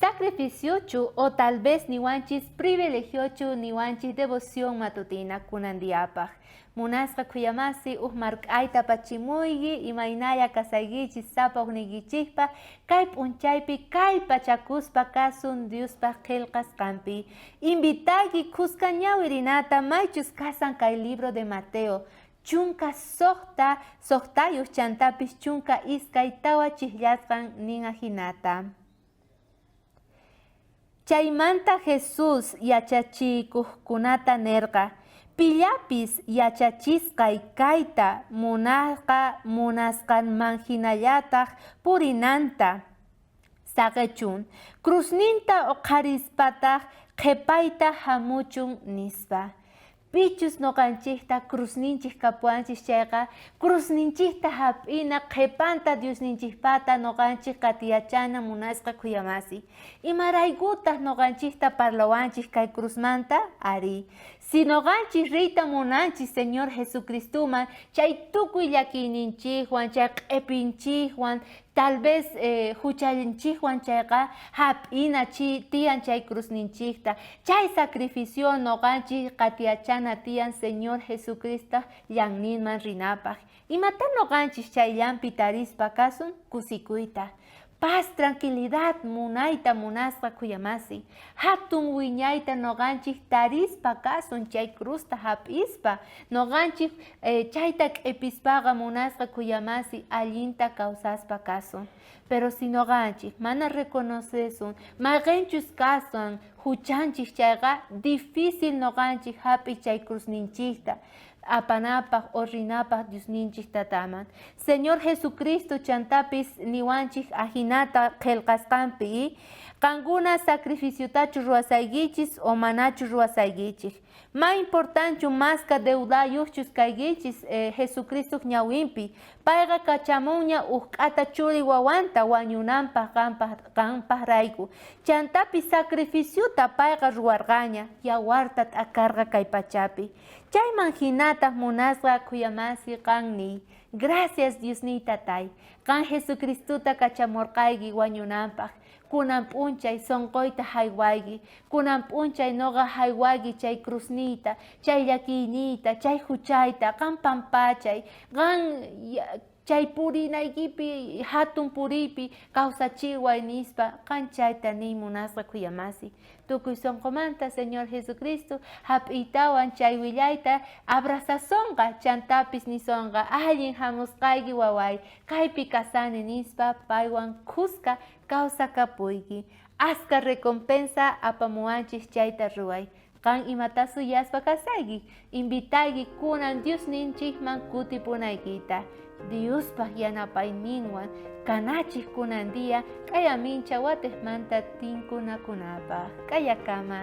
Sacrificiochu o tal vez niwanchis privilegiochu niwanchis devoción matutina kunan diapaj? Munasqa khuyamasi uj mark'ayta apachimuyki imaynalla kasaykichis sapa ujniykichikpa kay p'unchaypi kallpachakuspa kasun Diospaj qhelqasqanpi. Invitayki khuska ñawirinata maychus kasan kay libro de Mateo 16 sojtayoj chantapis 14 chijllasqan nin ajinata. Chaymanta Jesús yachachikojkunata nerqa, Pillapis yachachisqay kayta munajqa munasqanmanjinallataj purinanta saqechun, cruzninta oqharispataj qhepayta jamuchun, nispa. Pichus noqanchejta cruzninchej kapuwanchej chayqa, cruzninchejta jap'ina qhepanta Diosninchejpata noqanchej qatiyachana munasqa khuyamasi. Imaraykutaj noqanchejta parlawanchej kay cruzmanta? Arí, si noqanchej riyta munanchej Señor Jesucristoman chay tukuy llakiyninchejwan, chay q'epinchejwan, tal vez juchanchejwan chayqa, jap'ina tiyan chay cruzninchejta. Chay sacrificio noqanchej qatiyachana tiyan Señor Jesucristoj llanninman rinapaj. Imatá noqanchej chayllanpi tarispa kasun? Kusikuyta. Paz, tranquilidad, munayta munasqa khuyamasi. Jatun wiñayta noqanchej tarispa kasun chay cruzta jap'ispa. Noqanchej chayta q'epispaqa munasqa khuyamasi allinta kawsaspa kasun. Pero si noqanchej mana reconocesun mayqenchus kasun juchanchej chayqa difícil noqanchej jap'iy chay cruzninchejta apanapaj o rinapaj Diosninchej Tataman. Señor Jesucristo chantapis niwanchej ajinata qhelqasqanpi, Qankuna sacrificiotachu ruwasaykichis o manachu ruwasaykichej? Ma importanchu maska deudayojchus kaykichis Jesucristoj ñawinpi. Payqa kachamunña uj k'ata churi wawanta wañunanpaj qanpajrayku. Chantapis sacrificiota payqa ruwarqaña, yawarta t'akarqa kay pachapi. Chayman jinataj munasqa khuyamasi qan niy, Gracias Diosniy Tatay, qan Jesucristota kachamorqayki wañunanpaj. Kunan p'unchay sonqoyta jaywayki, kunan p'unchay noqa jaywayki chay cruzniyta, chay llakiyniyta, chay juchayta, qan pampachay, qan chay purinaykipi, jatun puriypi kawsachiway nispa, qan chayta niy munasqa khuyamasi. Tukuy sonqomanta Señor Jesucristo jap'iytawan chay willayta abrazasonqa, chantapis nisonqa, allin jamusqayki waway, kaypi kasani nispa paywan khuska kawsakapuyki. Aska recompensa apamuwanchej chayta ruway. Qan imata suyaspa kasayki, invitayki kunan Diosninchejman kutipunaykita. Diospaj yanapayninwan kanachej kunan día k'ayamincha watejmanta tinkunakunapaj. K'ayakama.